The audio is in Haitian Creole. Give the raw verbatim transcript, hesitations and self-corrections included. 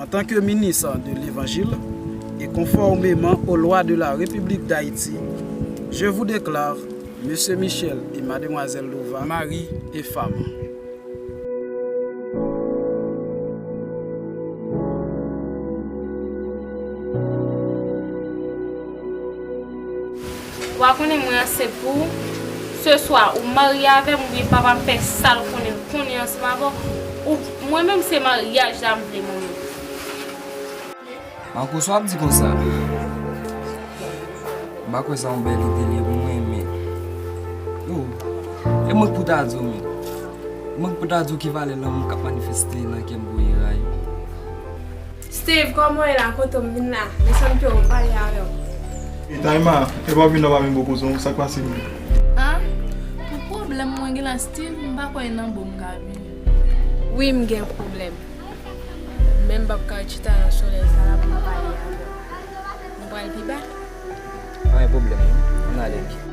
En tant que ministre de l'Évangile et conformément aux lois de la République d'Haïti, je vous déclare, Monsieur Michel et Mademoiselle Lova, mari et femme. Ou pa konnen mwen ansent pou ou. Se swa ou marye avè m oubyen papa m fè sa l konnen l konnen ansanm avè w. Ou, mwen menm se maryaj la m vle mwen menm. Marcos, w ap di konsa. M pa kwè sa yon bèl ide li ye pou mwen, men. Yo, e mwen k pou ta di w, men. Mwen k pou ta di w ki valè lanmou k ap manifeste nan kè m pou Ira yo. Steve, kòman w ye la? Kote w m vin la? Desann pye w, m pale avè w. E Taïma, e pa w vin nan pa menm bò koze w, sa k pase menm? Ah, pou pwoblèm mwen gen la, Steve, m pa kwè e nan bò m ka vini. Wi, m gen pwoblèm. Men m p ap ka chita nan solèy sa la pou m pale avè w. Nou pral pi ba? Pa gen pwoblèm, non. Ann ale byen.